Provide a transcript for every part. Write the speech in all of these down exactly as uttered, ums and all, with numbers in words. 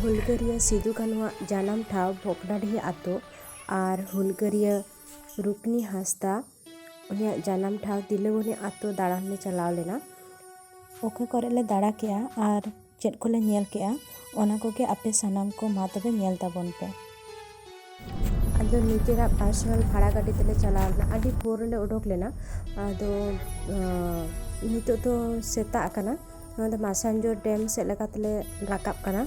ᱦᱩᱞᱜᱟᱹᱨᱤᱭᱟᱹ ᱥᱤᱫᱩ ᱠᱟᱹᱱᱩᱣᱟᱜ ᱡᱟᱱᱟᱢ ᱴᱷᱟᱶ ᱵᱷᱚᱜᱽᱱᱟᱰᱤᱦᱤ ᱟᱛᱳ ᱟᱨ ᱦᱩᱞᱜᱟᱹᱨᱤᱭᱟᱹ ᱨᱩᱠᱱᱤ ᱦᱟᱸᱥᱫᱟ ᱩᱱᱤᱭᱟᱜ ᱡᱟᱱᱟᱢ ᱴᱷᱟᱶ ᱛᱤᱞᱟᱹᱵᱚᱱᱤ ᱟᱛᱳ ᱫᱟᱬᱟᱱ ᱞᱮ ᱪᱟᱞᱟᱣ ᱞᱮᱱᱟ᱾ ᱚᱠᱟ ᱠᱚᱨᱮ ᱞᱮ ᱫᱟᱬᱟ ᱠᱮᱜᱼᱟ ᱟᱨ ᱪᱮᱫ ᱠᱚᱞᱮ ᱧᱮᱞ ᱠᱮᱜᱼᱟ, ᱚᱱᱟ ᱠᱚᱜᱮ ᱟᱯᱮ ᱥᱟᱱᱟᱢ ᱠᱚ ᱢᱟ ᱛᱚᱵᱮ ᱧᱮᱞ ᱛᱟᱵᱚᱱ ᱯᱮ᱾ ᱟᱫᱚ ᱱᱤᱡᱮᱨᱟᱜ ᱯᱟᱨᱥᱚᱱᱟᱞ ᱵᱷᱟᱲᱟ ᱜᱟᱹᱰᱤ ᱛᱮᱞᱮ ᱪᱟᱞᱟᱣ ᱞᱮᱱᱟ᱾ ᱟᱹᱰᱤ ᱵᱷᱳᱨ ᱨᱮᱞᱮ ᱩᱰᱩᱠ ᱞᱮᱱᱟ᱾ ᱟᱫᱚ ᱱᱤᱛᱚᱜ ᱫᱚ ᱥᱮᱛᱟᱜ ᱟᱠᱟᱱᱟ᱾ ᱱᱚᱣᱟ ᱫᱚ ᱢᱟᱥᱟᱱᱡᱳᱲ ᱰᱮᱢ ᱥᱮᱫ ᱞᱮᱠᱟ ᱛᱮᱞᱮ ᱨᱟᱠᱟᱵ ᱠᱟᱱᱟ᱾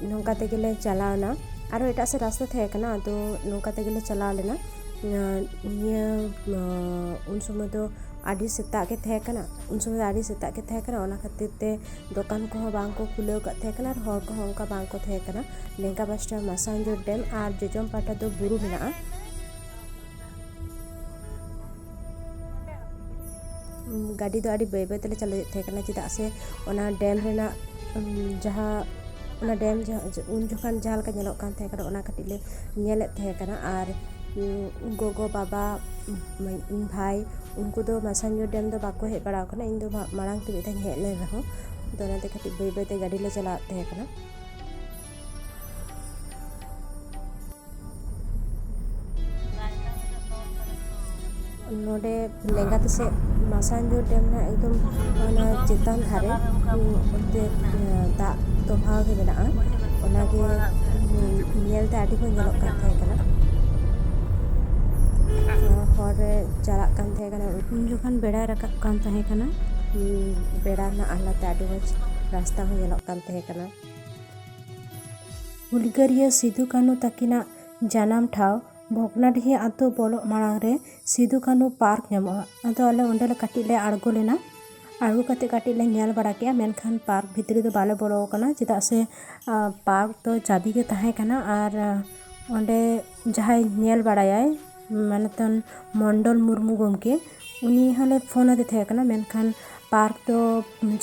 ᱱᱚᱝᱠᱟ ᱛᱮᱜᱮᱞᱮ ᱪᱟᱞᱟᱣ ᱮᱱᱟ᱾ ᱟᱨᱚ ᱮᱴᱟᱜ ᱥᱮᱫ ᱨᱟᱥᱛᱟ ᱛᱟᱦᱮᱸ ᱠᱟᱱᱟ, ᱟᱫᱚ ᱱᱚᱝᱠᱟ ᱛᱮᱜᱮᱞᱮ ᱪᱟᱞᱟᱣ ᱞᱮᱱᱟ᱾ ᱱᱤᱭᱟᱹ ᱩᱱ ᱥᱚᱢᱚᱭ ᱫᱚ ᱟᱹᱰᱤ ᱥᱮᱛᱟᱜ ᱜᱮ ᱛᱟᱦᱮᱸ ᱠᱟᱱᱟ᱾ ᱩᱱ ᱥᱚᱢᱚᱭ ᱫᱚ ᱟᱹᱰᱤ ᱥᱮᱛᱟᱜ ᱜᱮ ᱛᱟᱦᱮᱸ ᱠᱟᱱᱟ, ᱚᱱᱟ ᱠᱷᱟᱹᱛᱤᱨ ᱛᱮ ᱫᱚᱠᱟᱱ ᱠᱚᱦᱚᱸ ᱵᱟᱝ ᱠᱚ ᱠᱷᱩᱞᱟᱹᱣ ᱟᱠᱟᱫ ᱛᱟᱦᱮᱸ ᱠᱟᱱᱟ ᱟᱨ ᱦᱚᱲ ᱠᱚᱦᱚᱸ ᱚᱱᱠᱟ ᱵᱟᱝ ᱠᱚ ᱛᱟᱦᱮᱸ ᱠᱟᱱᱟ᱾ ᱞᱮᱸᱜᱟ ᱯᱟᱥᱴᱟ ᱢᱟᱥᱟᱱᱡᱳᱲ ᱰᱮᱢ ᱟᱨ ᱡᱚᱡᱚᱢ ᱯᱟᱦᱴᱟ ᱫᱚ ᱵᱩᱨᱩ ᱢᱮᱱᱟᱜᱼᱟ᱾ ᱜᱟᱹᱰᱤ ᱫᱚ ᱟᱹᱰᱤ ᱵᱟᱹᱭ ᱵᱟᱹᱭ ᱛᱮᱞᱮ ᱪᱟᱹᱞᱩᱭᱮᱫ ᱛᱟᱦᱮᱸ ᱠᱟᱱᱟ, ᱪᱮᱫᱟᱜ ᱥᱮ ᱚᱱᱟ ᱰᱮᱢ ᱨᱮᱱᱟᱜ ᱡᱟᱦᱟᱸ ᱚᱱᱟ ᱰᱮᱢ ᱩᱱ ᱡᱚᱠᱷᱚᱱ ᱡᱟᱦᱟᱸ ᱞᱮᱠᱟ ᱧᱮᱞᱚᱜ ᱠᱟᱱ ᱛᱟᱦᱮᱸ ᱠᱟᱱᱟ, ᱚᱱᱟ ᱠᱟᱹᱴᱤᱡ ᱞᱮ ᱧᱮᱞᱮᱫ ᱛᱟᱦᱮᱸ ᱠᱟᱱᱟ᱾ ᱟᱨ ᱜᱚᱜᱚ ᱵᱟᱵᱟ, ᱤᱧ ᱵᱷᱟᱭ, ᱩᱱᱠᱩ ᱫᱚ ᱢᱟᱥᱟᱱᱡᱳᱲ ᱰᱮᱢ ᱫᱚ ᱵᱟᱠᱚ ᱦᱮᱡ ᱵᱟᱲᱟ ᱟᱠᱟᱱᱟ᱾ ᱤᱧ ᱫᱚ ᱢᱟᱲᱟᱝ ᱛᱮ ᱢᱤᱫ ᱫᱷᱟᱣ ᱤᱧ ᱦᱮᱡ ᱞᱮᱱ ᱨᱮᱦᱚᱸ, ᱟᱫᱚ ᱚᱱᱟᱛᱮ ᱠᱟᱹᱴᱤᱡ ᱵᱟᱹᱭ ᱵᱟᱹᱭ ᱛᱮ ᱜᱟᱹᱰᱤ ᱞᱮ ᱪᱟᱞᱟᱣᱮᱫ ᱛᱟᱦᱮᱸ ᱠᱟᱱᱟ᱾ ᱱᱚᱰᱮ ᱞᱮᱸᱜᱟ ᱛᱤ ᱥᱮᱫ ᱢᱟᱥᱟᱱᱡᱳᱲ ᱰᱮᱢ ᱨᱮᱱᱟᱜ ᱮᱠᱫᱚᱢ ᱚᱱᱟ ᱪᱮᱛᱟᱱ ᱫᱷᱟᱨᱮ, ᱚᱱᱛᱮ ᱫᱟᱜ ᱛᱚᱸᱵᱷᱟᱣ ᱜᱮ ᱢᱮᱱᱟᱜᱼᱟ᱾ ᱚᱱᱟᱜᱮ ᱧᱮᱞᱛᱮ ᱟᱹᱰᱤ ᱢᱚᱡᱽ ᱧᱮᱞᱚᱜ ᱠᱟᱱ ᱛᱟᱦᱮᱸ ᱠᱟᱱᱟ᱾ ᱦᱚᱨ ᱨᱮ ᱪᱟᱞᱟᱜ ᱠᱟᱱ ᱛᱟᱦᱮᱸ ᱠᱟᱱᱟ᱾ ᱩᱱ ᱡᱚᱠᱷᱚᱱ ᱵᱮᱲᱟᱭ ᱨᱟᱠᱟᱵ ᱠᱟᱱ ᱛᱟᱦᱮᱸ ᱠᱟᱱᱟ᱾ ᱵᱮᱲᱟ ᱨᱮᱱᱟᱜ ᱟᱦᱞᱟ ᱛᱮ ᱟᱹᱰᱤ ᱢᱚᱡᱽ ᱨᱟᱥᱛᱟ ᱦᱚᱸ ᱧᱮᱞᱚᱜ ᱠᱟᱱ ᱛᱟᱦᱮᱸ ᱠᱟᱱᱟ᱾ ᱦᱩᱞᱜᱟᱹᱨᱤᱭᱟᱹ ᱥᱤᱫᱩ ᱠᱟᱹᱱᱩ ᱛᱟᱹᱠᱤᱱᱟᱜ ᱡᱟᱱᱟᱢ ᱴᱷᱟᱶ ᱵᱷᱚᱜᱽᱱᱟᱰᱤᱦᱤ ᱟᱛᱳ ᱵᱚᱞᱚᱜ ᱢᱟᱲᱟᱝ ᱨᱮ ᱥᱤᱫᱩ ᱠᱟᱹᱱᱩ ᱯᱟᱨᱠ ᱧᱟᱢᱚᱜᱼᱟ᱾ ᱟᱫᱚ ᱟᱞᱮ ᱚᱸᱰᱮ ᱞᱮ ᱠᱟᱹᱴᱤᱡ ᱞᱮ ᱟᱬᱜᱚ ᱞᱮᱱᱟ᱾ ᱟᱬᱜᱚ ᱠᱟᱛᱮ ᱠᱟᱹᱴᱤᱡ ᱞᱮ ᱧᱮᱞ ᱵᱟᱲᱟ ᱠᱮᱜᱼᱟ, ᱢᱮᱱᱠᱷᱟᱱ ᱯᱟᱨᱠ ᱵᱷᱤᱛᱨᱤ ᱫᱚ ᱵᱟᱞᱮ ᱵᱚᱞᱚ ᱟᱠᱟᱱᱟ, ᱪᱮᱫᱟᱜ ᱥᱮ, ᱟ, ᱯᱟᱨᱠ ᱫᱚ ᱪᱟᱹᱵᱤ ᱜᱮ ᱛᱟᱦᱮᱸ ᱠᱟᱱᱟ᱾ ᱟᱨ, ᱟ, ᱚᱸᱰᱮ ᱡᱟᱦᱟᱸᱭ ᱧᱮᱞ ᱵᱟᱲᱟᱭᱟᱭ, ᱢᱟᱱᱚᱛᱟᱱ ᱢᱚᱱᱰᱚᱞ ᱢᱩᱨᱢᱩ ᱜᱚᱢᱠᱮ, ᱩᱱᱤ ᱦᱚᱸᱞᱮ ᱯᱷᱳᱱ ᱟᱫᱮ ᱛᱟᱦᱮᱸ ᱠᱟᱱᱟ, ᱢᱮᱱᱠᱷᱟᱱ ᱯᱟᱨᱠ ᱫᱚ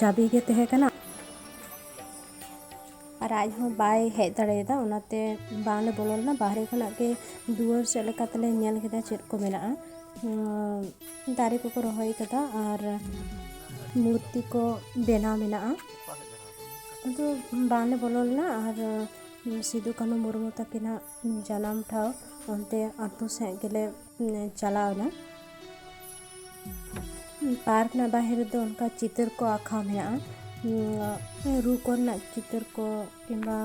ᱪᱟᱹᱵᱤ ᱜᱮ ᱛᱟᱦᱮᱸ ᱠᱟᱱᱟ᱾ ᱟᱨ ᱟᱡ ᱦᱚᱸ ᱵᱟᱭ ᱦᱮᱡ ᱫᱟᱲᱮᱭᱟᱫᱟ, ᱚᱱᱟᱛᱮ ᱵᱟᱝᱞᱮ ᱵᱚᱞᱚ ᱞᱮᱱᱟ᱾ ᱵᱟᱦᱨᱮ ᱠᱷᱚᱱᱟᱜ ᱜᱮ ᱫᱩᱣᱟᱹᱨ ᱥᱮᱫ ᱞᱮᱠᱟ ᱛᱮᱞᱮ ᱧᱮᱞ ᱠᱮᱫᱟ ᱪᱮᱫ ᱠᱚ ᱢᱮᱱᱟᱜᱼᱟ᱾ ᱩᱸ, ᱫᱟᱨᱮ ᱠᱚᱠᱚ ᱨᱚᱦᱚᱭ ᱠᱟᱫᱟ ᱟᱨ ᱢᱩᱨᱛᱤ ᱠᱚ ᱵᱮᱱᱟᱣ ᱢᱮᱱᱟᱜᱼᱟ᱾ ᱟᱫᱚ ᱵᱟᱝᱞᱮ ᱵᱚᱞᱚ ᱞᱮᱱᱟ᱾ ᱟᱨ ᱥᱤᱫᱩ ᱠᱟᱹᱱᱦᱩ ᱢᱩᱨᱢᱩ ᱛᱟᱹᱠᱤᱱᱟᱜ ᱡᱟᱱᱟᱢ ᱴᱷᱟᱶ ᱚᱱᱛᱮ ᱟᱹᱛᱩ ᱥᱮᱫ ᱜᱮᱞᱮ ᱪᱟᱞᱟᱣ ᱮᱱᱟ᱾ ᱯᱟᱨᱠ ᱨᱮᱱᱟᱜ ᱵᱟᱦᱮᱨ ᱨᱮᱫᱚ ᱚᱱᱠᱟ ᱪᱤᱛᱟᱹᱨ ᱠᱚ ᱟᱸᱠᱟᱣ ᱢᱮᱱᱟᱜᱼᱟ᱾ ᱨᱩ ᱠᱚᱨᱮᱱᱟᱜ ᱪᱤᱛᱟᱹᱨ ᱠᱚ, ᱠᱤᱝᱵᱟ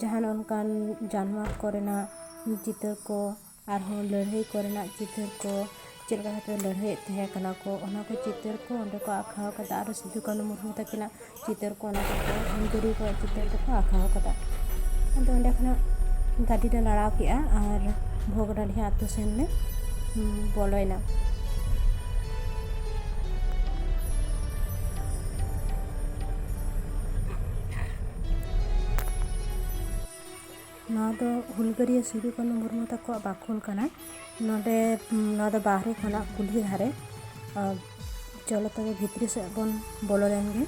ᱡᱟᱦᱟᱱ ᱚᱱᱠᱟᱱ ᱡᱟᱱᱣᱟᱨ ᱠᱚᱨᱮᱱᱟᱜ ᱪᱤᱛᱟᱹᱨ ᱠᱚ, ᱟᱨᱦᱚᱸ ᱞᱟᱹᱲᱦᱟᱹᱭ ᱠᱚᱨᱮᱱᱟᱜ ᱪᱤᱛᱟᱹᱨ ᱠᱚ, ᱪᱮᱫ ᱞᱮᱠᱟ ᱠᱟᱛᱮ ᱞᱟᱹᱲᱦᱟᱹᱭᱮᱫ ᱛᱟᱦᱮᱸ ᱠᱟᱱᱟ ᱠᱚ, ᱚᱱᱟ ᱠᱚ ᱪᱤᱛᱟᱹᱨ ᱠᱚ ᱚᱸᱰᱮ ᱠᱚ ᱟᱸᱠᱟᱣ ᱠᱟᱫᱟ᱾ ᱟᱨ ᱥᱤᱫᱩ ᱠᱟᱹᱱᱦᱩ ᱢᱩᱨᱢᱩ ᱛᱟᱹᱠᱤᱱᱟᱜ ᱪᱤᱛᱟᱹᱨ ᱠᱚ, ᱚᱱᱟ ᱠᱚ ᱦᱩᱞᱜᱟᱹᱨᱤᱭᱟᱹ ᱠᱚᱣᱟᱜ ᱪᱤᱛᱟᱹᱨ ᱠᱚᱠᱚ ᱟᱸᱠᱟᱣ ᱠᱟᱫᱟ᱾ ᱟᱫᱚ ᱚᱸᱰᱮ ᱠᱷᱚᱱᱟᱜ ᱜᱟᱹᱰᱤ ᱞᱮ ᱞᱟᱲᱟᱣ ᱠᱮᱜᱼᱟ ᱟᱨ ᱵᱷᱳᱜᱽᱰᱟᱸᱰᱤᱦᱟ ᱟᱛᱳ ᱥᱮᱱ ᱞᱮ, ᱩᱢ, ᱵᱚᱞᱚᱭᱮᱱᱟ᱾ ᱱᱚᱣᱟ ᱫᱚ ᱦᱩᱞᱜᱟᱹᱨᱤᱭᱟᱹ ᱥᱤᱫᱩ ᱠᱟᱹᱱᱦᱩ ᱢᱩᱨᱢᱩ ᱛᱟᱠᱚᱣᱟᱜ ᱵᱟᱠᱷᱳᱞ ᱠᱟᱱᱟ᱾ ᱱᱚᱰᱮ, ᱱᱚᱣᱟ ᱫᱚ ᱵᱟᱦᱨᱮ ᱠᱷᱚᱱᱟᱜ ᱠᱩᱞᱦᱤ ᱫᱷᱟᱨᱮ᱾ ᱟᱨ ᱪᱚᱞᱚ ᱛᱚᱵᱮ ᱵᱷᱤᱛᱨᱤ ᱥᱮᱫ ᱵᱚᱱ ᱵᱚᱞᱚ ᱞᱮᱱ ᱜᱮ᱾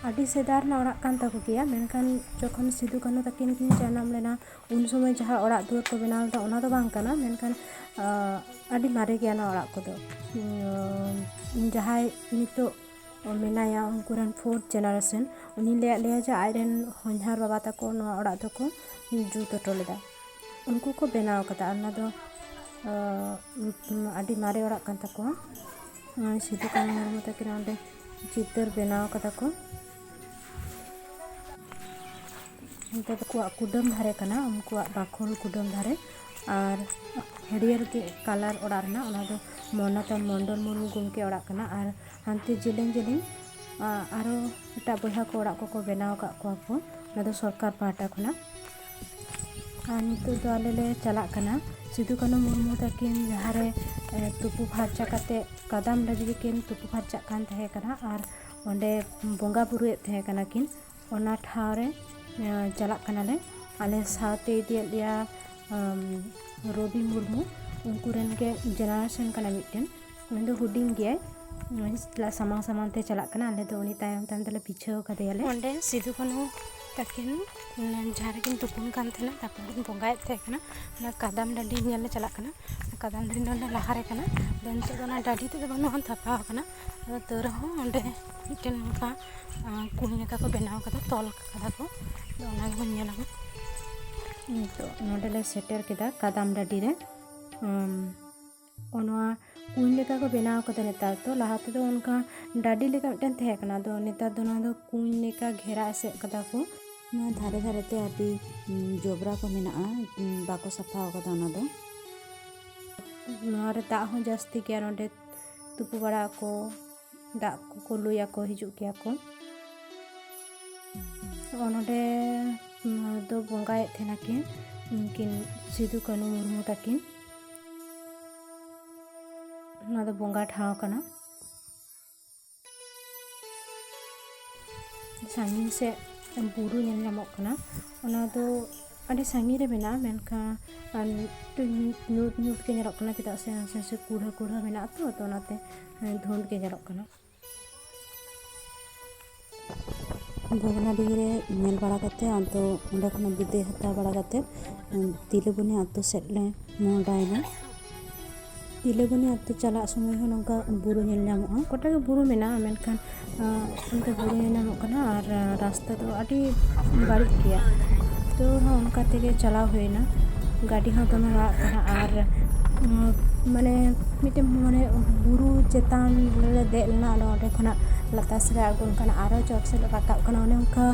ᱟᱹᱰᱤ ᱥᱮᱫᱟᱭ ᱨᱮᱱᱟᱜ ᱚᱲᱟᱜ ᱠᱟᱱ ᱛᱟᱠᱚ ᱜᱮᱭᱟ, ᱢᱮᱱᱠᱷᱟᱱ ᱡᱚᱠᱷᱚᱱ ᱥᱤᱫᱩ ᱠᱟᱹᱱᱦᱩ ᱛᱟᱹᱠᱤᱱ ᱠᱤᱱ ᱡᱟᱱᱟᱢ ᱞᱮᱱᱟ, ᱩᱱ ᱥᱚᱢᱚᱭ ᱡᱟᱦᱟᱸ ᱚᱲᱟᱜ ᱫᱩᱣᱟᱹᱨ ᱠᱚ ᱵᱮᱱᱟᱣ ᱞᱮᱫᱟ, ᱚᱱᱟ ᱫᱚ ᱵᱟᱝ ᱠᱟᱱᱟ, ᱢᱮᱱᱠᱷᱟᱱ, ᱟᱸ, ᱟᱹᱰᱤ ᱢᱟᱨᱮ ᱜᱮᱭᱟ ᱱᱚᱣᱟ ᱚᱲᱟᱜ ᱠᱚᱫᱚ᱾ ᱩᱸ, ᱡᱟᱦᱟᱸᱭ ᱱᱤᱛᱚᱜ ᱢᱮᱱᱟᱭᱟ, ᱩᱱᱠᱩ ᱨᱮᱱ fourth generation, ᱩᱱᱤ ᱞᱟᱹᱭᱟᱫ ᱞᱮᱭᱟ ᱡᱮ ᱟᱡ ᱨᱮᱱ ᱦᱚᱧᱦᱟᱨ ᱵᱟᱵᱟ ᱛᱟᱠᱚ ᱱᱚᱣᱟ ᱚᱲᱟᱜ ᱫᱚᱠᱚ ᱡᱩᱛ ᱦᱚᱴᱚ ᱞᱮᱫᱟ, ᱩᱱᱠᱩ ᱠᱚ ᱵᱮᱱᱟᱣ ᱠᱟᱫᱟ᱾ ᱟᱨ ᱚᱱᱟ ᱫᱚ, ᱟᱸ, ᱟᱹᱰᱤ ᱢᱟᱨᱮ ᱚᱲᱟᱜ ᱠᱟᱱ ᱛᱟᱠᱚᱣᱟ᱾ ᱟᱨ ᱥᱤᱫᱩ ᱠᱟᱹᱱᱦᱩ ᱢᱩᱨᱢᱩ ᱛᱟᱹᱠᱤᱱ ᱚᱸᱰᱮ ᱪᱤᱛᱟᱹᱨ ᱵᱮᱱᱟᱣ ᱠᱟᱫᱟ ᱠᱚ᱾ ᱱᱚᱛᱮ ᱫᱚ ᱩᱱᱠᱩᱣᱟᱜ ᱠᱩᱰᱟᱹᱢ ᱫᱷᱟᱨᱮ ᱠᱟᱱᱟ, ᱩᱱᱠᱩᱣᱟᱜ ᱵᱟᱠᱷᱳᱞ ᱠᱩᱰᱟᱹᱢ ᱫᱷᱟᱨᱮ᱾ ᱟᱨ ᱦᱟᱹᱨᱭᱟᱹᱲ ᱜᱮ colour ᱚᱲᱟᱜ ᱨᱮᱱᱟᱜ, ᱚᱱᱟ ᱫᱚ ᱢᱚᱱᱚᱛᱟᱱ ᱢᱚᱱᱰᱚᱞ ᱢᱩᱨᱢᱩ ᱜᱚᱢᱠᱮ ᱚᱲᱟᱜ ᱠᱟᱱᱟ᱾ ᱟᱨ ᱦᱟᱱᱛᱮ ᱡᱮᱞᱮᱧ ᱡᱮᱞᱮᱧ, ᱟ, ᱟᱨᱚ ᱮᱴᱟᱜ ᱵᱚᱭᱦᱟ ᱠᱚ ᱚᱲᱟᱜ ᱠᱚᱠᱚ ᱵᱮᱱᱟᱣ ᱟᱠᱟᱫ ᱠᱚᱣᱟ ᱠᱚ, ᱚᱱᱟ ᱫᱚ ᱥᱚᱨᱠᱟᱨ ᱯᱟᱦᱴᱟ ᱠᱷᱚᱱᱟᱜ᱾ ᱟᱨ ᱱᱤᱛᱚᱜ ᱫᱚ ᱟᱞᱮ ᱞᱮ ᱪᱟᱞᱟᱜ ᱠᱟᱱᱟ ᱥᱤᱫᱩ ᱠᱟᱹᱱᱦᱩ ᱢᱩᱨᱢᱩ ᱛᱟᱹᱠᱤᱱ ᱡᱟᱦᱟᱸ ᱨᱮ, ᱮ, ᱛᱩᱯᱩ ᱯᱷᱟᱨᱪᱟ ᱠᱟᱛᱮ ᱠᱟᱫᱟᱢ ᱰᱟᱹᱰᱤ ᱨᱮᱠᱤᱱ ᱛᱩᱯᱩ ᱯᱷᱟᱨᱪᱟᱜ ᱠᱟᱱ ᱛᱟᱦᱮᱸ ᱠᱟᱱᱟ, ᱟᱨ ᱚᱸᱰᱮ ᱵᱚᱸᱜᱟ ᱵᱩᱨᱩᱭᱮᱫ ᱛᱟᱦᱮᱸ ᱠᱟᱱᱟ ᱠᱤᱱ, ᱚᱱᱟ ᱴᱷᱟᱶ ᱨᱮ, ᱮ, ᱪᱟᱞᱟᱜ ᱠᱟᱱᱟᱞᱮ᱾ ᱟᱞᱮ ᱥᱟᱶᱛᱮ ᱤᱫᱤᱭᱮᱫ ᱞᱮᱭᱟ, ᱟᱢ, ᱨᱚᱵᱤ ᱢᱩᱨᱢᱩ, ᱩᱱᱠᱩ ᱨᱮᱱ ᱜᱮ generation ᱠᱟᱱᱟ ᱢᱤᱫᱴᱮᱱ᱾ ᱩᱱᱤ ᱫᱚ ᱦᱩᱰᱤᱧ ᱜᱮᱭᱟᱭ, ᱩᱱᱤ ᱥᱟᱢᱟᱝ ᱥᱟᱢᱟᱝ ᱛᱮ ᱪᱟᱞᱟᱜ ᱠᱟᱱᱟ, ᱟᱞᱮ ᱫᱚ ᱩᱱᱤ ᱛᱟᱭᱚᱢ ᱛᱟᱭᱚᱢ ᱛᱮᱞᱮ ᱯᱤᱪᱷᱟᱹᱣ ᱠᱟᱫᱮᱭᱟᱞᱮ᱾ ᱚᱸᱰᱮ ᱥᱤᱫᱩ ᱠᱟᱹᱱᱦᱩ ᱛᱟᱹᱠᱤᱱ ᱡᱟᱦᱟᱸ ᱨᱮᱠᱤᱱ ᱛᱩᱯᱩᱱ ᱠᱟᱱ ᱛᱟᱦᱮᱱᱟ, ᱛᱟᱨᱯᱚᱨ ᱠᱤᱱ ᱵᱚᱸᱜᱟᱭᱮᱫ ᱛᱟᱦᱮᱸ ᱠᱟᱱᱟ, ᱚᱱᱟ ᱠᱟᱫᱟᱢ ᱰᱟᱹᱰᱤ ᱧᱮᱞ ᱞᱮ ᱪᱟᱞᱟᱜ ᱠᱟᱱᱟ᱾ ᱠᱟᱫᱟᱢ ᱰᱟᱹᱰᱤ ᱱᱚᱰᱮ ᱞᱟᱦᱟ ᱨᱮ ᱠᱟᱱᱟ, ᱟᱫᱚ ᱱᱤᱛᱚᱜ ᱫᱚ ᱚᱱᱟ ᱰᱟᱹᱰᱤ ᱛᱮᱫ ᱫᱚ ᱵᱟᱹᱱᱩᱜᱼᱟ, ᱛᱷᱟᱯᱟᱣ ᱟᱠᱟᱱᱟ᱾ ᱟᱫᱚ ᱛᱟᱹᱣ ᱨᱮᱦᱚᱸ ᱚᱸᱰᱮ ᱢᱤᱫᱴᱮᱱ ᱚᱱᱠᱟ ᱠᱩᱧ ᱞᱮᱠᱟ ᱠᱚ ᱵᱮᱱᱟᱣ ᱠᱟᱫᱟ, ᱛᱚᱞ ᱠᱟᱫᱟ ᱠᱚ᱾ ᱟᱫᱚ ᱚᱱᱟ ᱜᱮᱵᱚᱱ ᱧᱮᱞ ᱟᱵᱚᱱ᱾ ᱱᱤᱛᱚᱜ ᱱᱚᱰᱮ ᱞᱮ ᱥᱮᱴᱮᱨ ᱠᱮᱫᱟ ᱠᱟᱫᱟᱢ ᱰᱟᱹᱰᱤ ᱨᱮ᱾ ᱚ, ᱱᱚᱣᱟ ᱠᱩᱧ ᱞᱮᱠᱟ ᱠᱚ ᱵᱮᱱᱟᱣ ᱠᱟᱫᱟ ᱱᱮᱛᱟᱨ ᱫᱚ᱾ ᱞᱟᱦᱟ ᱛᱮᱫᱚ ᱚᱱᱠᱟ ᱰᱟᱹᱰᱤ ᱞᱮᱠᱟ ᱢᱤᱫᱴᱮᱱ ᱛᱟᱦᱮᱸ ᱠᱟᱱᱟ, ᱟᱫᱚ ᱱᱮᱛᱟᱨ ᱫᱚ ᱱᱚᱣᱟ ᱫᱚ ᱠᱩᱧ ᱞᱮᱠᱟ ᱜᱷᱮᱨᱟ ᱮᱥᱮᱫ ᱠᱟᱫᱟ ᱠᱚ᱾ ᱱᱚᱣᱟ ᱫᱷᱟᱨᱮ ᱫᱷᱟᱨᱮ ᱛᱮ ᱟᱹᱰᱤ, ᱩᱸ, ᱡᱚᱵᱽᱨᱟ ᱠᱚ ᱢᱮᱱᱟᱜᱼᱟ, ᱩᱸ, ᱵᱟᱠᱚ ᱥᱟᱯᱷᱟ ᱟᱠᱟᱫᱟ ᱚᱱᱟ ᱫᱚ᱾ ᱱᱚᱣᱟ ᱨᱮ ᱫᱟᱜ ᱦᱚᱸ ᱡᱟᱹᱥᱛᱤ ᱜᱮᱭᱟ, ᱱᱚᱰᱮ ᱛᱩᱯᱩ ᱵᱟᱲᱟᱜ ᱟᱠᱚ, ᱫᱟᱜ ᱠᱚᱠᱚ ᱞᱩᱭᱟᱠᱚ, ᱦᱤᱡᱩᱜ ᱜᱮᱭᱟ ᱠᱚ᱾ ᱱᱚᱜᱼᱚ ᱱᱚᱰᱮ, ᱱᱚᱣᱟ ᱫᱚ ᱵᱚᱸᱜᱟᱭᱮᱫ ᱛᱟᱦᱮᱱᱟ ᱠᱤᱱ, ᱩᱱᱠᱤᱱ ᱥᱤᱫᱩ ᱠᱟᱹᱱᱩ ᱢᱩᱨᱢᱩ ᱛᱟᱹᱠᱤᱱ᱾ ᱱᱚᱣᱟ ᱫᱚ ᱵᱚᱸᱜᱟ ᱴᱷᱟᱶ ᱠᱟᱱᱟ᱾ ᱥᱟᱺᱜᱤᱧ ᱥᱮᱫ ᱵᱩᱨᱩ ᱧᱮᱞ ᱧᱟᱢᱚᱜ ᱠᱟᱱᱟ, ᱚᱱᱟ ᱫᱚ ᱟᱹᱰᱤ ᱥᱟᱺᱜᱤᱧ ᱨᱮ ᱢᱮᱱᱟᱜᱼᱟ, ᱢᱮᱱᱠᱷᱟᱱ ᱮᱠᱴᱩ ᱧᱩᱛ, ᱧᱩᱛ, ᱧᱩᱛ ᱜᱮ ᱧᱮᱞᱚᱜ ᱠᱟᱱᱟ, ᱪᱮᱫᱟᱜ ᱥᱮ ᱱᱟᱥᱮ ᱱᱟᱥᱮ ᱠᱩᱲᱦᱟᱹ, ᱠᱩᱲᱦᱟᱹ ᱢᱮᱱᱟᱜᱼᱟ ᱛᱚ, ᱛᱚ ᱚᱱᱟᱛᱮ, ᱮᱸ, ᱫᱷᱩᱸᱫ ᱜᱮ ᱧᱮᱞᱚᱜ ᱠᱟᱱᱟ᱾ ᱵᱷᱚᱜᱽᱱᱟᱰᱤ ᱨᱮ ᱧᱮᱞ ᱵᱟᱲᱟ ᱠᱟᱛᱮ, ᱟᱫᱚ ᱚᱸᱰᱮ ᱠᱷᱚᱱᱟᱜ ᱵᱤᱫᱟᱹᱭ ᱦᱟᱛᱟᱣ ᱵᱟᱲᱟ ᱠᱟᱛᱮ, ᱮᱸ, ᱛᱤᱞᱟᱹᱵᱚᱱᱤ ᱟᱛᱳ ᱥᱮᱫ ᱞᱮ ᱢᱚᱦᱰᱟᱭᱮᱱᱟ᱾ ᱛᱤᱞᱟᱹᱵᱚᱱᱤ ᱟᱹᱛᱩ ᱪᱟᱞᱟᱜ ᱥᱚᱢᱚᱭ ᱦᱚᱸ ᱱᱚᱝᱠᱟ ᱵᱩᱨᱩ ᱧᱮᱞ ᱧᱟᱢᱚᱜᱼᱟ᱾ ᱜᱚᱴᱟ ᱜᱮ ᱵᱩᱨᱩ ᱢᱮᱱᱟᱜᱼᱟ, ᱢᱮᱱᱠᱷᱟᱱ, ᱟᱸ, ᱚᱱᱛᱮ ᱵᱩᱨᱩ ᱧᱮᱞ ᱧᱟᱢᱚᱜ ᱠᱟᱱᱟ ᱟᱨ, ᱟᱸ, ᱨᱟᱥᱛᱟ ᱫᱚ ᱟᱹᱰᱤ ᱵᱟᱹᱲᱤᱡ ᱜᱮᱭᱟ᱾ ᱛᱚ ᱦᱚᱸ ᱚᱱᱠᱟ ᱛᱮᱜᱮ ᱪᱟᱞᱟᱣ ᱦᱩᱭᱱᱟ᱾ ᱜᱟᱹᱰᱤ ᱦᱚᱸ ᱫᱚᱢᱮ ᱨᱟᱜ ᱠᱟᱱᱟ ᱟᱨ, ᱩᱸ, ᱢᱟᱱᱮ ᱢᱤᱫᱴᱮᱱ ᱢᱟᱱᱮ ᱵᱩᱨᱩ ᱪᱮᱛᱟᱱ ᱨᱮᱞᱮ ᱫᱮᱡ ᱞᱮᱱᱟ, ᱟᱫᱚ ᱚᱸᱰᱮ ᱠᱷᱚᱱᱟᱜ ᱞᱟᱛᱟᱨ ᱥᱮᱫ ᱞᱮ ᱟᱬᱜᱚᱱ ᱠᱟᱱᱟ, ᱟᱨᱚ ᱪᱚᱴ ᱥᱮᱫ ᱞᱮ ᱨᱟᱠᱟᱵ ᱠᱟᱱᱟ, ᱚᱱᱮ ᱚᱱᱠᱟ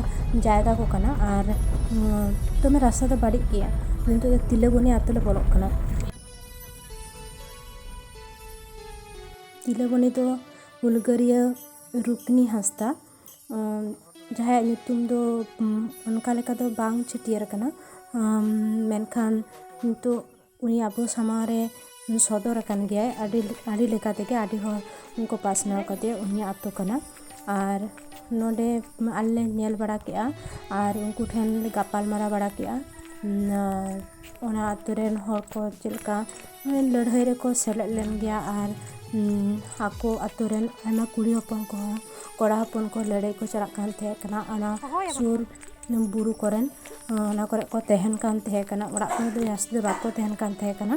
ᱡᱟᱭᱜᱟ ᱠᱚ ᱠᱟᱱᱟ᱾ ᱟᱨ, ᱩᱸ, ᱫᱚᱢᱮ ᱨᱟᱥᱛᱟ ᱫᱚ ᱵᱟᱹᱲᱤᱡ ᱜᱮᱭᱟ᱾ ᱱᱤᱛᱚᱜ ᱫᱚ ᱛᱤᱞᱟᱹᱵᱚᱱᱤ ᱟᱹᱛᱩ ᱞᱮ ᱵᱚᱞᱚᱜ ᱠᱟᱱᱟ᱾ ᱛᱤᱞᱟᱹᱵᱚᱱᱤ ᱫᱚ ᱦᱩᱞᱜᱟᱹᱨᱤᱭᱟᱹ ᱨᱩᱠᱱᱤ ᱦᱟᱸᱥᱫᱟ, ᱟᱸ, ᱡᱟᱦᱟᱸᱭᱟᱜ ᱧᱩᱛᱩᱢ ᱫᱚ, ᱩᱸ, ᱚᱱᱠᱟ ᱞᱮᱠᱟ ᱫᱚ ᱵᱟᱝ ᱪᱷᱟᱹᱴᱭᱟᱹᱨ ᱟᱠᱟᱱᱟ, ᱟᱸ, ᱢᱮᱱᱠᱷᱟᱱ ᱱᱤᱛᱚᱜ ᱩᱱᱤ ᱟᱵᱚ ᱥᱟᱢᱟᱝ ᱨᱮ ᱥᱚᱫᱚᱨ ᱟᱠᱟᱱ ᱜᱮᱭᱟᱭ᱾ ᱟᱹᱰᱤ, ᱟᱹᱰᱤ ᱞᱮᱠᱟ ᱛᱮᱜᱮ ᱟᱹᱰᱤ ᱦᱚᱲ ᱠᱚ ᱯᱟᱥᱱᱟᱣ ᱠᱟᱫᱮᱭᱟ, ᱩᱱᱤᱭᱟᱜ ᱟᱛᱳ ᱠᱟᱱᱟ᱾ ᱟᱨ ᱱᱚᱰᱮ ᱟᱞᱮ ᱞᱮ ᱧᱮᱞ ᱵᱟᱲᱟ ᱠᱮᱜᱼᱟ ᱟᱨ ᱩᱱᱠᱩ ᱴᱷᱮᱱ ᱞᱮ ᱜᱟᱯᱟᱞ ᱢᱟᱨᱟᱣ ᱵᱟᱲᱟ ᱠᱮᱜᱼᱟ᱾ ᱩᱸ, ᱚᱱᱟ ᱟᱛᱳ ᱨᱮᱱ ᱦᱚᱲ ᱠᱚ ᱪᱮᱫ ᱞᱮᱠᱟ ᱞᱟᱹᱲᱦᱟᱹᱭ ᱨᱮᱠᱚ ᱥᱮᱞᱮᱫ ᱞᱮᱱ ᱜᱮᱭᱟ ᱟᱨ, ᱩᱸ, ᱟᱠᱚ ᱟᱛᱳ ᱨᱮᱱ ᱟᱭᱢᱟ ᱠᱩᱲᱤ ᱦᱚᱯᱚᱱ ᱠᱚᱦᱚᱸ, ᱠᱚᱲᱟ ᱦᱚᱯᱚᱱ ᱠᱚ ᱞᱟᱹᱲᱦᱟᱹᱭ ᱠᱚ ᱪᱟᱞᱟᱜ ᱠᱟᱱ ᱛᱟᱦᱮᱸ ᱠᱟᱱᱟ᱾ ᱚᱱᱟ ᱥᱩᱨ ᱵᱩᱨᱩ ᱠᱚᱨᱮᱱ, ᱚᱱᱟ ᱠᱚᱨᱮ ᱠᱚ ᱛᱟᱦᱮᱱ ᱠᱟᱱ ᱛᱟᱦᱮᱸ ᱠᱟᱱᱟ᱾ ᱚᱲᱟᱜ ᱠᱚᱨᱮ ᱫᱚ ᱡᱟᱹᱥᱛᱤ ᱫᱚ ᱵᱟᱠᱚ ᱛᱟᱦᱮᱱ ᱠᱟᱱ ᱛᱟᱦᱮᱸ ᱠᱟᱱᱟ,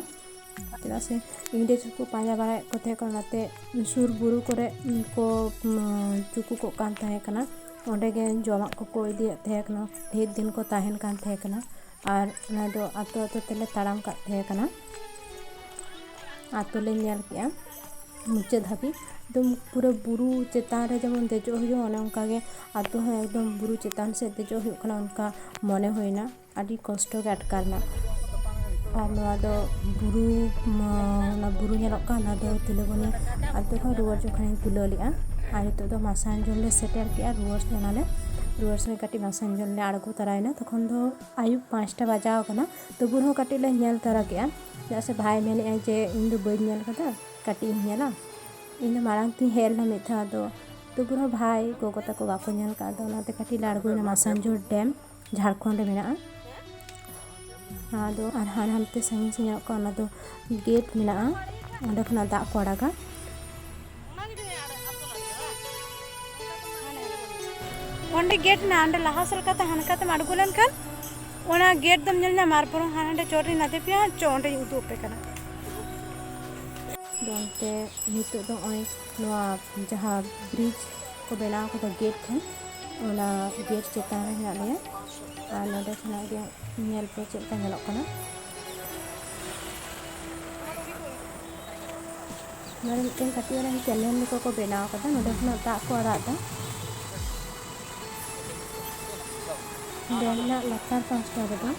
ᱪᱮᱫᱟᱜ ᱥᱮ ᱤᱝᱨᱮᱡᱽ ᱠᱚᱠᱚ ᱯᱟᱸᱡᱟ ᱵᱟᱲᱟᱭᱮᱫ ᱠᱚ ᱛᱟᱦᱮᱸ ᱠᱟᱱᱟ᱾ ᱚᱱᱟᱛᱮ ᱥᱩᱨ ᱵᱩᱨᱩ ᱠᱚᱨᱮ ᱠᱚ, ᱩᱸ, ᱪᱩᱠᱩ ᱠᱚᱜ ᱠᱟᱱ ᱛᱟᱦᱮᱸ ᱠᱟᱱᱟ᱾ ᱚᱸᱰᱮ ᱜᱮ ᱡᱚᱢᱟᱜ ᱠᱚᱠᱚ ᱤᱫᱤᱭᱮᱫ ᱛᱟᱦᱮᱸ ᱠᱟᱱᱟ᱾ ᱰᱷᱮᱨ ᱫᱤᱱ ᱠᱚ ᱛᱟᱦᱮᱱ ᱠᱟᱱ ᱛᱟᱦᱮᱸ ᱠᱟᱱᱟ᱾ ᱟᱨ ᱚᱱᱟ ᱫᱚ ᱟᱛᱳ ᱟᱛᱳ ᱛᱮᱞᱮ ᱛᱟᱲᱟᱢ ᱠᱟᱜ ᱛᱟᱦᱮᱸ ᱠᱟᱱᱟ᱾ ᱟᱛᱳ ᱞᱮ ᱧᱮᱞ ᱠᱮᱜᱼᱟ ᱢᱩᱪᱟᱹᱫ ᱦᱟᱹᱵᱤᱡ᱾ ᱮᱠᱫᱚᱢ ᱯᱩᱨᱟᱹ ᱵᱩᱨᱩ ᱪᱮᱛᱟᱱ ᱨᱮ ᱡᱮᱢᱚᱱ ᱫᱮᱡᱚᱜ ᱦᱩᱭᱩᱜᱼᱟ, ᱚᱱᱮ ᱚᱱᱠᱟ ᱜᱮ ᱟᱛᱳ ᱦᱚᱸ ᱮᱠᱫᱚᱢ ᱵᱩᱨᱩ ᱪᱮᱛᱟᱱ ᱥᱮᱫ ᱫᱮᱡᱚᱜ ᱦᱩᱭᱩᱜ ᱠᱟᱱᱟ, ᱚᱱᱠᱟ ᱢᱚᱱᱮ ᱦᱩᱭᱱᱟ᱾ ᱟᱹᱰᱤ ᱠᱚᱥᱴᱚ ᱜᱮ ᱟᱴᱠᱟᱨ ᱮᱱᱟ᱾ ᱟᱨ ᱱᱚᱣᱟ ᱫᱚ ᱵᱩᱨᱩ, ᱢᱟ, ᱚᱱᱟ ᱵᱩᱨᱩ ᱧᱮᱞᱚᱜ ᱠᱟᱱ, ᱚᱱᱟ ᱫᱚ ᱛᱤᱞᱟᱹᱵᱚᱱᱤ ᱟᱛᱳ ᱠᱷᱚᱱ ᱨᱩᱣᱟᱹᱲ ᱡᱚᱠᱷᱚᱱᱤᱧ ᱛᱩᱞᱟᱹᱣ ᱞᱮᱫᱼᱟ᱾ ᱟᱨ ᱱᱤᱛᱚᱜ ᱫᱚ ᱢᱟᱥᱟᱱᱡᱳᱲ ᱞᱮ ᱥᱮᱴᱮᱨ ᱠᱮᱜᱼᱟ, ᱨᱩᱣᱟᱹᱲ ᱥᱮᱱᱟᱞᱮ᱾ ᱨᱩᱣᱟᱹᱲ ᱥᱚᱢᱚᱭ ᱠᱟᱹᱴᱤᱡ ᱢᱟᱥᱟᱱᱡᱳᱲ ᱞᱮ ᱟᱬᱜᱚ ᱛᱚᱨᱟᱭᱮᱱᱟ᱾ ᱛᱚᱠᱷᱚᱱ ᱫᱚ ᱟᱹᱭᱩᱵ ᱯᱟᱸᱪᱴᱟ ᱵᱟᱡᱟᱣ ᱟᱠᱟᱱᱟ, ᱛᱚᱵᱩ ᱨᱮᱦᱚᱸ ᱠᱟᱹᱴᱤᱡ ᱞᱮ ᱧᱮᱞ ᱛᱚᱨᱟ ᱠᱮᱜᱼᱟ᱾ ᱪᱮᱫᱟᱜ ᱥᱮ ᱵᱷᱟᱭ ᱢᱮᱱᱮᱫᱼᱟᱭ ᱡᱮ, "ᱤᱧ ᱫᱚ ᱵᱟᱹᱧ ᱧᱮᱞ ᱠᱟᱫᱟ, ᱠᱟᱹᱴᱤᱡ ᱤᱧ ᱧᱮᱞᱟ᱾" ᱤᱧ ᱫᱚ ᱢᱟᱲᱟᱝ ᱛᱤᱧ ᱦᱮᱡ ᱞᱮᱱᱟ ᱢᱤᱫ ᱫᱷᱟᱣ, ᱟᱫᱚ ᱛᱚᱵᱩ ᱨᱮᱦᱚᱸ ᱵᱷᱟᱭ ᱜᱚᱜᱚ ᱛᱟᱠᱚ ᱵᱟᱠᱚ ᱧᱮᱞ ᱠᱟᱜᱼᱟ᱾ ᱟᱫᱚ ᱚᱱᱟᱛᱮ ᱠᱟᱹᱴᱤᱡ ᱞᱮ ᱟᱬᱜᱚᱭᱮᱱᱟ ᱢᱟᱥᱟᱱᱡᱳᱲ ᱰᱮᱢ, ᱡᱷᱟᱲᱠᱷᱚᱸᱰ ᱨᱮ ᱢᱮᱱᱟᱜᱼᱟ᱾ ᱟᱫᱚ ᱟᱨ ᱦᱟᱱ ᱦᱟᱱᱛᱮ ᱥᱟᱺᱜᱤᱧ ᱥᱮᱫ ᱧᱮᱞᱚᱜ ᱠᱟᱱᱟ, ᱚᱱᱟ ᱫᱚ ᱜᱮᱴ ᱢᱮᱱᱟᱜᱼᱟ, ᱚᱸᱰᱮ ᱠᱷᱚᱱᱟᱜ ᱫᱟᱜ ᱠᱚ ᱟᱲᱟᱜᱟ᱾ ᱚᱸᱰᱮ ᱜᱮᱴ ᱢᱮᱱᱟᱜᱼᱟ, ᱚᱸᱰᱮ ᱞᱟᱦᱟ ᱥᱮᱫ ᱞᱮᱠᱟᱛᱮ ᱦᱟᱱᱠᱟᱛᱮᱢ ᱟᱬᱜᱚ ᱞᱮᱱᱠᱷᱟᱱ ᱚᱱᱟ ᱜᱮᱴ ᱫᱚᱢ ᱧᱮᱞ ᱧᱟᱢᱟ᱾ ᱟᱨ ᱵᱚᱨᱚᱝ ᱦᱟᱱᱟ ᱦᱟᱸᱰᱮ ᱪᱚᱴ ᱨᱤᱧ ᱞᱟᱫᱮ ᱯᱮᱭᱟ, ᱪᱚ ᱚᱸᱰᱮᱧ ᱩᱫᱩᱜ ᱟᱯᱮ ᱠᱟᱱᱟ᱾ ᱫᱚ ᱚᱱᱛᱮ ᱱᱤᱛᱚᱜ ᱫᱚ ᱱᱚᱜᱼᱚᱭ ᱱᱚᱣᱟ ᱡᱟᱦᱟᱸ ᱵᱨᱤᱡᱽ ᱠᱚ ᱵᱮᱱᱟᱣ ᱠᱟᱫᱟ ᱜᱮᱴ ᱴᱷᱮᱱ, ᱚᱱᱟ ᱜᱮᱴ ᱪᱮᱛᱟᱱ ᱨᱮ ᱦᱮᱱᱟᱜ ᱞᱮᱭᱟ᱾ ᱟᱨ ᱱᱚᱸᱰᱮ ᱠᱷᱚᱱᱟᱜ ᱜᱮ ᱧᱮᱞ ᱯᱮ ᱪᱮᱫ ᱞᱮᱠᱟ ᱧᱮᱞᱚᱜ ᱠᱟᱱᱟ᱾ ᱱᱚᱰᱮ ᱢᱤᱫᱴᱮᱱ ᱠᱟᱹᱴᱤᱡ ᱚᱱᱟ ᱠᱮᱱᱮᱞ ᱞᱮᱠᱟ ᱠᱚ ᱵᱮᱱᱟᱣ ᱠᱟᱫᱟ, ᱱᱚᱰᱮ ᱠᱷᱚᱱᱟᱜ ᱫᱟᱜ ᱠᱚ ᱟᱲᱟᱜ ᱮᱫᱟ᱾ ᱰᱮᱢ ᱨᱮᱱᱟᱜ ᱞᱟᱛᱟᱨ ᱯᱟᱥᱴᱟ ᱨᱮᱫᱚ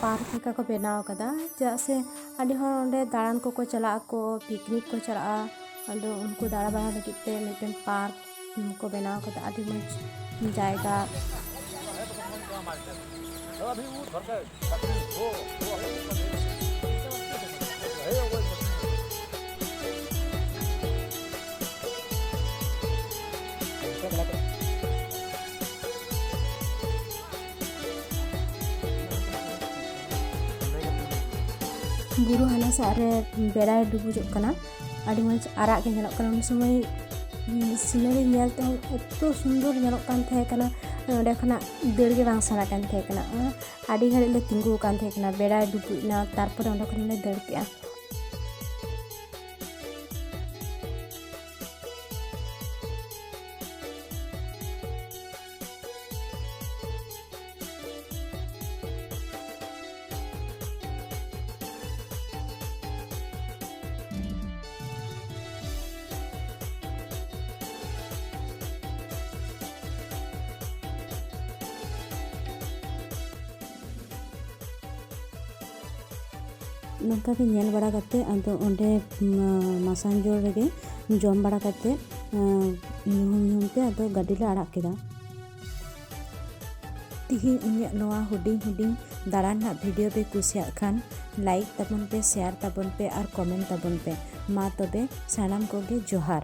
ᱯᱟᱨᱠ ᱞᱮᱠᱟ ᱠᱚ ᱵᱮᱱᱟᱣ ᱠᱟᱫᱟ, ᱪᱮᱫᱟᱜ ᱥᱮ ᱟᱹᱰᱤ ᱦᱚᱲ ᱚᱸᱰᱮ ᱫᱟᱬᱟᱱ ᱠᱚᱠᱚ ᱪᱟᱞᱟᱜ ᱟᱠᱚ, ᱯᱤᱠᱱᱤᱠ ᱠᱚ ᱪᱟᱞᱟᱜᱼᱟ᱾ ᱟᱫᱚ ᱩᱱᱠᱩ ᱫᱟᱬᱟ ᱵᱟᱲᱟ ᱞᱟᱹᱜᱤᱫ ᱛᱮ ᱢᱤᱫᱴᱮᱱ ᱯᱟᱨᱠ ᱠᱚ ᱵᱮᱱᱟᱣ ᱠᱟᱫᱟ, ᱟᱹᱰᱤ ᱢᱚᱡᱽ ᱡᱟᱭᱜᱟ᱾ ᱵᱩᱨᱩ ᱦᱟᱱᱟ ᱥᱮᱫ ᱨᱮ ᱵᱮᱲᱟᱭ ᱰᱩᱵᱩᱡᱚᱜ ᱠᱟᱱᱟ, ᱟᱹᱰᱤ ᱢᱚᱡᱽ ᱟᱨᱟᱜ ᱜᱮ ᱧᱮᱞᱚᱜ ᱠᱟᱱᱟ᱾ ᱩᱱ ᱥᱚᱢᱚᱭ scenery ᱧᱮᱞ ᱛᱮᱦᱚᱸ ᱮᱛᱚ ᱥᱩᱱᱫᱚᱨ ᱧᱮᱞᱚᱜ ᱠᱟᱱ ᱛᱟᱦᱮᱸ ᱠᱟᱱᱟ᱾ ᱚᱸᱰᱮ ᱠᱷᱚᱱᱟᱜ ᱫᱟᱹᱲ ᱜᱮ ᱵᱟᱝ ᱥᱟᱱᱟ ᱠᱟᱱ ᱛᱟᱦᱮᱸ ᱠᱟᱱᱟ᱾ ᱟᱹᱰᱤ ᱜᱷᱟᱹᱲᱤᱡ ᱞᱮ ᱛᱤᱸᱜᱩ ᱟᱠᱟᱱ ᱛᱟᱦᱮᱸ ᱠᱟᱱᱟ, ᱵᱮᱲᱟᱭ ᱰᱩᱵᱩᱡ ᱮᱱᱟ, ᱛᱟᱨᱯᱚᱨᱮ ᱚᱸᱰᱮ ᱠᱷᱚᱱ ᱞᱮ ᱫᱟᱹᱲ ᱠᱮᱜᱼᱟ᱾ ᱱᱚᱝᱠᱟ ᱜᱮ ᱧᱮᱞ ᱵᱟᱲᱟ ᱠᱟᱛᱮ, ᱟᱫᱚ ᱚᱸᱰᱮ, ᱢᱟ-, ᱢᱟᱥᱟᱱᱡᱳᱲ ᱨᱮᱜᱮ ᱡᱚᱢ ᱵᱟᱲᱟ ᱠᱟᱛᱮ, ᱧᱩᱦᱩᱢ ᱧᱩᱦᱩᱢ ᱛᱮ ᱟᱫᱚ ᱜᱟᱹᱰᱤ ᱞᱮ ᱟᱲᱟᱜ ᱠᱮᱫᱟ᱾ ᱛᱤᱦᱤᱧ ᱤᱧᱟᱹᱜ ᱱᱚᱣᱟ ᱦᱩᱰᱤᱧ ᱦᱩᱰᱤᱧ ᱫᱟᱬᱟᱱ ᱨᱮᱱᱟᱜ video ᱯᱮ ᱠᱩᱥᱤᱭᱟᱜ ᱠᱷᱟᱱ, like ᱛᱟᱵᱚᱱ ᱯᱮ, share ᱛᱟᱵᱚᱱ ᱯᱮ ᱟᱨ comment ᱛᱟᱵᱚᱱ ᱯᱮ᱾ ᱢᱟ ᱛᱚᱵᱮ ᱥᱟᱱᱟᱢ ᱠᱚᱜᱮ ᱡᱚᱦᱟᱨ᱾